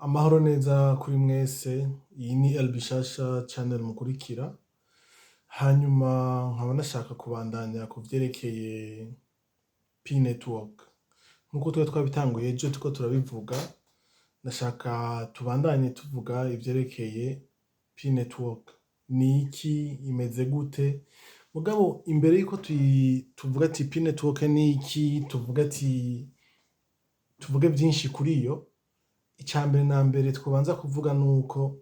Amahoro neza kuri mwese, iyi ni El Bishasha channel mukurikira, hanyuma nkaba nashaka kubandanya ku vyerekeye Pi Network. Nkuko twari twabitanguye ejo turiko turabivuga, ndashaka tubandanye tuvuga ivyerekeye Pi Network. Ni iki? Imeze gute? Mugabo imbere yuko tuvuga ati Pi Network ni iki, tuvuga ati tuvuge vyinshi kuri yo, ica mbere na mbere twobanza kuvuga nuko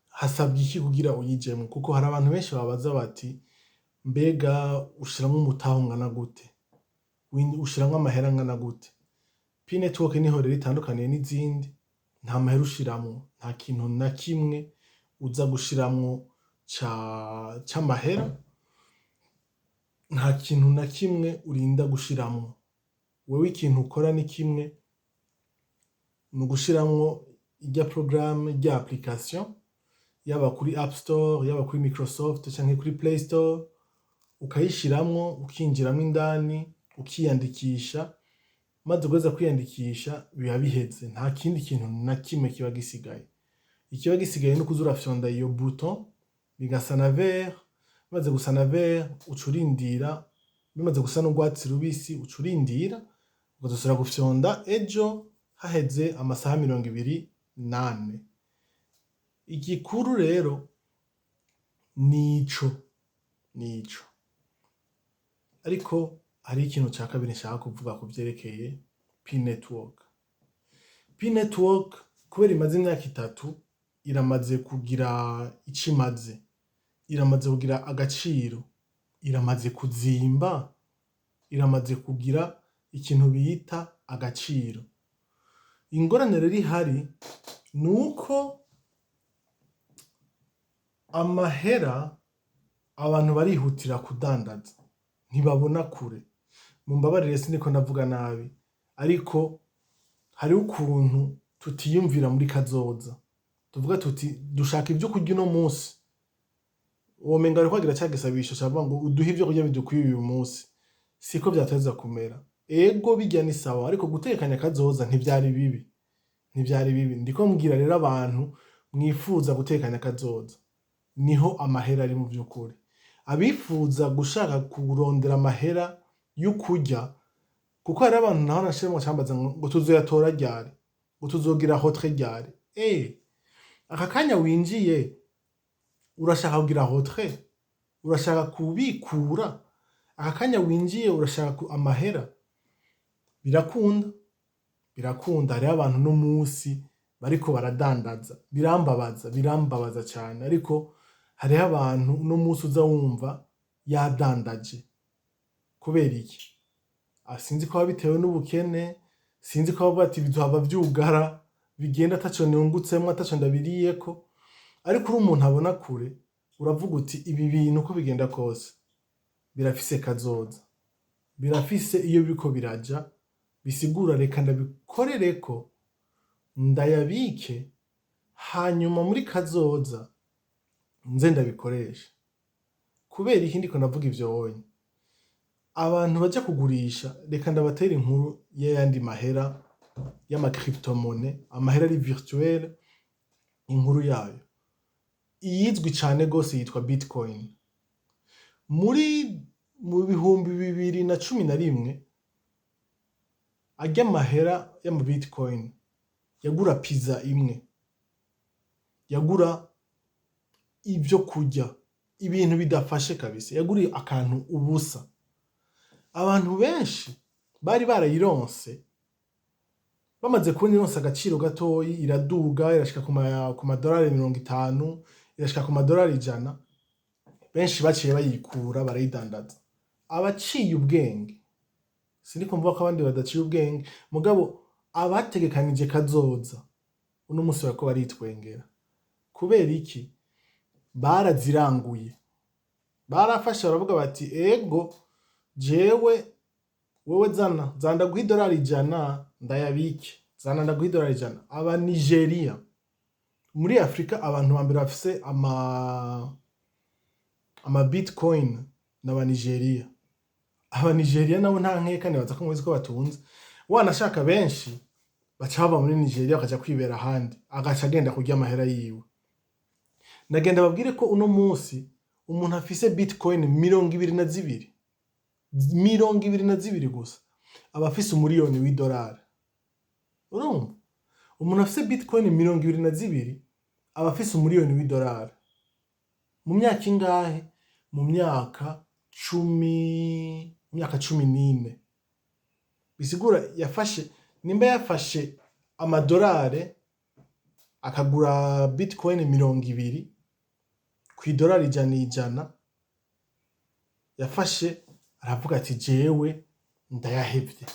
hasabwa iki kugira uyijemwo? Kuko hari abantu benshi babaza bati: "Mbega ushiramwo umutahe ungana gute? Ushiramwo amahera angana gute?" Pi Network niho rero itandukaniye n'izindi: nta mahera ushiramwo, nta kintu na kimwe uza gushiramwo c'amahera, nta kintu na kimwe urinda gushiramwo. Wewe ikintu ukora ni kimwe, ni ugushiramwo irya programme, irya application, yaba kuri App Store, yaba kuri Microsoft canke kuri Play Store, ukayishiramwo, ukinjiramwo indani, ukiyandikisha. Maze guheza kwiyandikisha biba biheze, nta kindi kintu na kimwe kiba gisigaye. Ikiba gisigaye ni ukuza urafyonda iyo bouton bigasa na vert. Bimaze gusa na vert uca urindira, bimaze gusa n'urwatsi rubisi uca urindira, ukazosubira gufyonda ejo haheze amasaha 24. Igikuru rero nico nico. Ariko hariho ikintu ca kabiri nshaka kuvuga ku vyerekeye Pi Network. Pi Network kubera imaze imyaka 3, iramaze kugira ico imaze, iramaze kugira agaciro, iramaze kuzimba, iramaze kugira ikintu bita agaciro. Ingorane rero ihari ni uko amahera abantu barihutira kudandaza, ntibabona kure. Mumbabarire, siniko ndavuga nabi, ariko hariho ukuntu tutiyumvira muri kazoza. Tuvuga tuti dushaka ivyo kurya uno munsi, womenga bariko bagira ca gisabisho cavuga ngo uduhe ivyo kurya bidukwiye uyu munsi. Siko vyateza kumera. Ego, birya ni sawa, ariko gutekanya kazoza ntivyari bibi, ntivyari bibi. Ndiko mbwira rero abantu mwifuza gutekanya kazoza, niho amahera ari mu vy'ukuri. Abifuza gushaka kurondera amahera y'ukurya, kuko hariho abantu naho nashimwe cambaza ngo tuzoyatora ryari, ngo tuzogira retrait ryari. Aka kanya winjiye urashaka kugira retrait, urashaka kubikura. Aka kanya winjiye urashaka amahera, birakunda, birakunda. Hariho abantu uno musi bariko baradandaza, birambabaza, birambabaza cane, ariko hariho abantu uno musi uza wumva yadandaje. Kubera iki? Sinzi ko bitewe n'ubukene, sinzi ko bavuga ati bizohava vyugara, bigenda ataco nungutsemwo, ataco ndabiriyeko. Ariko uri umuntu abona kure, uravuga uti ibi bintu uko bigenda kose birafise kazoza, birafise iyo biriko biraja, bisigura reka ndabikorereko, ndayabike, hanyuma muri kazoza nze ndabikoresha. Kubera iki ndiko ndavuga ivyo wonye? Abantu baja kugurisha, reka ndabatera inkuru y'ayandi mahera y'ama cryptomonnaie, amahera ari virtuel. Inkuru yayo iyizwi cane gose yitwa Bitcoin. Muri mu 2011 arya mahera y'ama Bitcoin yagura pizza imwe, yagura ivyo kurya, ibintu bidafashe kabisa, yaguriye akantu ubusa. Abantu benshi bari barayironse, bamaze kubona ironse agaciro gatoyi, iraduga, irashika ku madorari 50, irashika ku madorari 100, benshi baciye bayikura barayidandaza. Abaciye ubwenge, siniko mvuga ko abandi badaciye ubwenge, mugabo abategekanije kazoza uno musi bariko baritwengera. Kubera iki? Baraziranguye, barafashe, baravuga bati: "Ego, jewe wewe zana, zana ndaguha idorari 100 ndayabike, zana ndaguha idorari 100." Aba Nigeria, muri Afrika abantu ba mbere bafise ama Bitcoin n'aba Nigeria. Aba Nigeria nabo nta nkeka, nibaza ko muzi ko batunze, wanashaka benshi. Baca bava muri Nigeria bakaja kwibera ahandi, agaca agenda kurya amahera yiwe. Nagenda babwire ko uno munsi umuntu afise bitcoin 22, 22 gusa, aba afise 1 miliyoni w'idolari. Urumva, umuntu afise bitcoin 22 aba afise 1 miliyoni w'idolari mu myaka ingahe? Mu myaka 10, mu myaka 14. Bisigura yafashe, nimba yafashe amadolari akagura bitcoin 20 kw'idolari ijana ijana, yafashe aravuga ati: "Jewe ndayahevye,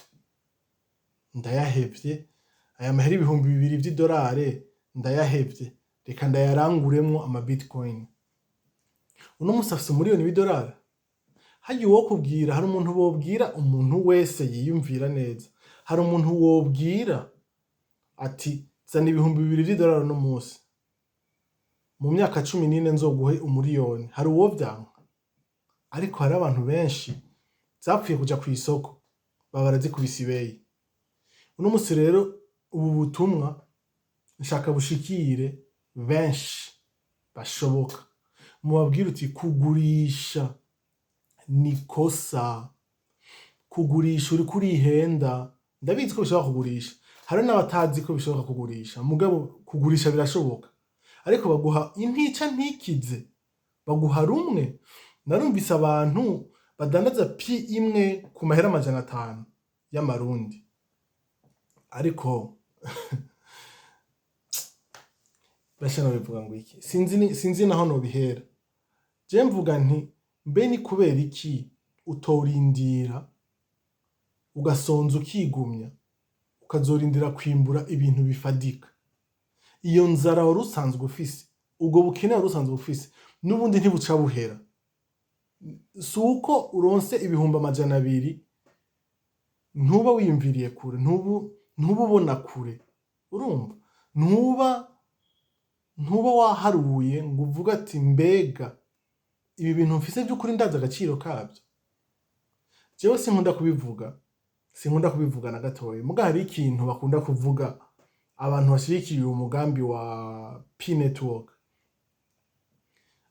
ndayahevye aya mahera 2000 vy'idolari, ndayahevye, reka ndayaranguremwo ama bitcoin." Uno musi afise 1 miliyoni w'idolari. Harya uwokubwira, hari umuntu wobwira, umuntu wese yiyumvira neza, hari umuntu wobwira ati: "Zana 2000 vy'idolari uno musi, mu myaka 14 nzoguhe 1 miliyoni"? Hari uwovyanka? Ariko hari abantu benshi zapfuye kuja kw'isoko baba barazikubise ibeyi. Uno musi rero ubu butumwa nshaka bushikire benshi bashoboka, mubabwire uti: "Kugurisha ni kosa, kugurisha uriko urihenda." Ndabizi ko bishoboka kugurisha, hari n'abatazi ko bishoboka kugurisha, mugabo kugurisha birashoboka, ariko baguha intica ntikize, baguha rumwe. Narumvise abantu badandaza Pi imwe ku mahera 500 y'amarundi, ariko basha nobivuga ngo iki? Sinzi, sinzi naho nobihera. Je mvuga nti: mbe ni kubera iki utorindira, ugasonza, ukigumya, ukazorindira kwimbura ibintu bifadika? Iyo nzara wari usanzwe ufise, ubwo bukene wari usanzwe ufise, n'ubundi ntibuca buhera. Si uko uronse 200,000, ntuba wiyumviriye kure, ntuba ubona kure. Urumva, ntuba waharuye ngo uvuge ati: "Mbega ibi bintu mfise by'ukuri ndazi agaciro kabyo?" Jewe sinkunda kubivuga, sinkunda kubivuga na gatoya, muga hari ikintu bakunda kuvuga abantu bashigikiye uyu mugambi wa Pi Network,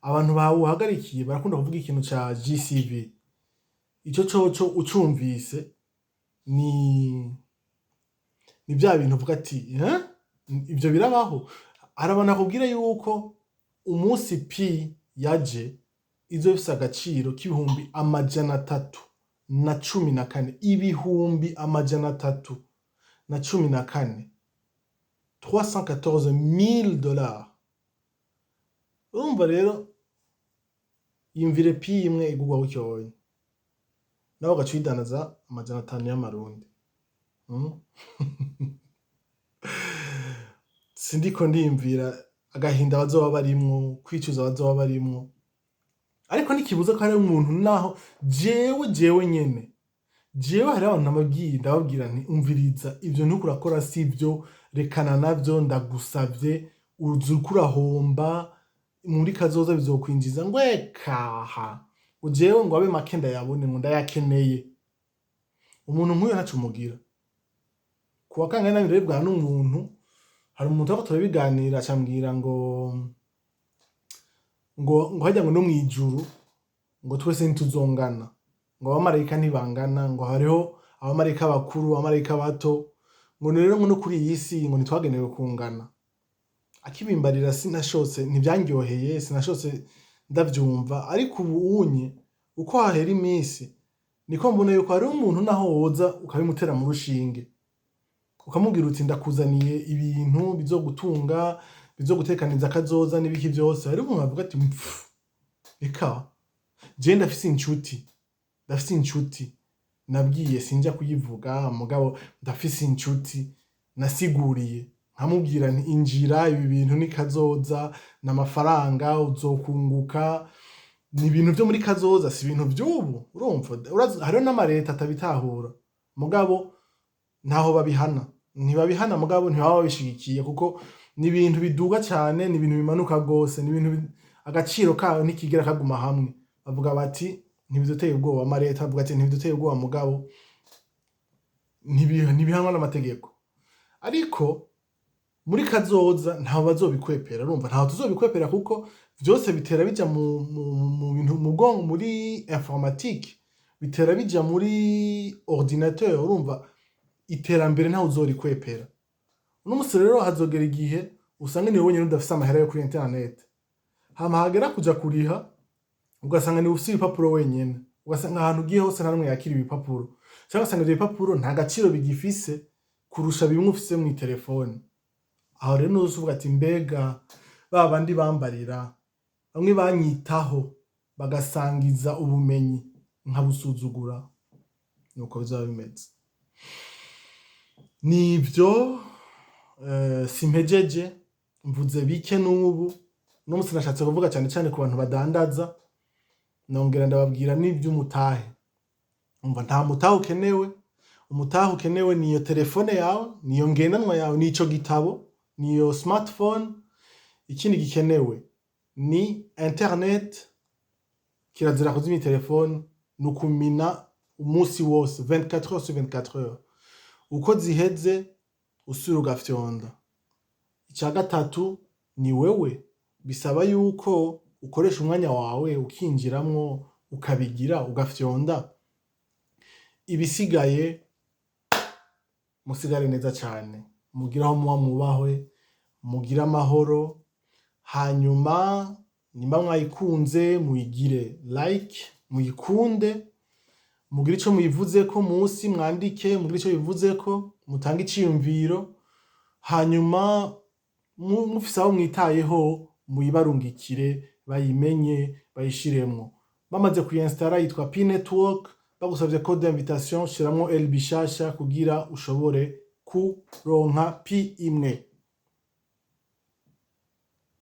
abantu bawuhagarikiye. Barakunda kuvuga ikintu ca GCV. Ico coco ucumvise ni vya bintu uvuga ati: "Eh? Ivyo birabaho?" Hari abantu bakubwira yuko umunsi Pi yaje izoba ifise agaciro k'314,000, 314,000, 314,000 dollars. Urumva rero, yumvire Pi imwe igurwa gutyo, nawe ugaca uyidandaza 500 y'amarundi. Sindiko ndiyumvira agahinda bazoba barimwo, kwicuza bazoba barimwo, ariko ntikibuza ko hari umuntu, naho jewe nyene, jewe hariho abantu nababwiye, ndababwira nti: "Umviriza, ivyo ntuko urakora sivyo, rekana navyo, ndagusavye, uzi uriko urahomba, muri kazoza bizokwinjiza." Ngo ekaha, ngo jewe ngo abe make ndayabone, ngo ndayakeneye. Umuntu nk'uyo ntaco umugira. Kuwa kangahe nabiri bwa n'umuntu, hari umuntu turiko turabiganira, acambwira ngo harya ngo no mw'ijuru ngo twese ntituzongana, ngo abamarayika ntibangana, ngo hariho abamarayika bakuru, abamarayika bato, ngo rero ngo no kuri iyi si ngo ntitwagenewe kungana. Akibimbarira sinashotse, ntivyanryoheye, sinashotse ndavyumva. Ariko ubu unye uko hahera iminsi niko mbona yuko hariho umuntu naho woza ukabimutera mu rushinge, ukamubwira uti: "Ndakuzaniye ibintu bizogutunga, bizogutekaniza akazoza n'ibiki vyose", hariho umuntu avuga ati: "Mpfu, reka." Je ndafise incuti, ndafise incuti nabwiye, sinja kuyivuga, mugabo ndafise incuti nasiguriye, nkamubwira nti: "Injira, ibi bintu ni kazoza, n'amafaranga uzokunguka, ni ibintu vyo muri kazoza, si ibintu vy'ubu." Urumva, hariho n'amareta atabitahura, mugabo ntaho babihana, ntibabihana, mugabo ntibaba babishigikiye, kuko ni ibintu biduga cane, ni ibintu bimanuka gose, ni ibintu agaciro kayo ntikigera kaguma hamwe. Bavuga bati: "Ntibiduteye ubwoba." Amareta avuga ati: "Ntibiduteye ubwoba", mugabo ntibihanwa n'amategeko. Ariko muri kazoza ntaho bazobikwepera. Urumva, ntaho tuzobikwepera, kuko vyose bitera bija mu bintu, mu bwonko, muri informatique, bitera bija muri ordinateur. Urumva, iterambere ntaho uzorikwepera. Uno musi rero hazogera igihe usanga niwe wenyene udafise amahera yo kuri internet, hama hagera kuja kuriha ugasanga niwe ufise ibipapuro wenyene, ugasanga ahantu ugiye hose nta numwe yakira ibipapuro, canke ugasanga ivyo bipapuro nta gaciro bigifise kurusha bimwe ufise mw'itelefone. Aho rero niho uzoca uvuga ati: "Mbega ba bandi bambarira, bamwe banyitaho, bagasangiza ubumenyi, nkabusuzugura?" Nuko bizoba bimeze. Nivyo, simpejeje, mvuze bike n'ubu. Uno musi nashatse kuvuga cane cane ku bantu badandaza, nongera ndababwira n'ivy'umutahe. Umva, nta mutahe ukenewe. Umutahe ukenewe niyo telefone yawe, niyo ngendanwa yawe, nico gitabo, niyo smartphone. Ikindi gikenewe ni internet. Kirazira kuzimya telefone, ni ukumina umunsi wose, 24 heures sur 24 heures. Uko ziheze usubira ugafyonda. Ica gatatu ni wewe, bisaba yuko ukoresha umwanya wawe, ukinjiramwo, ukabigira, ugafyonda. Ibisigaye, musigare neza cane, mugire aho muba mubahwe, mugire amahoro. Hanyuma nimba mwayikunze, muyigire like, muyikunde, mugire ico muyivuzeko musi, mwandike, mugire ico bivuzeko, mutange iciyumviro. Hanyuma mufise abo mwitayeho, muyibarungikire bayimenye, bayishiremwo. Bamaze kuyinsitara, yitwa Pi Network. Bagusavye code d'invitation, shiramwo El Bishasha kugira ushobore kuronka pi imwe.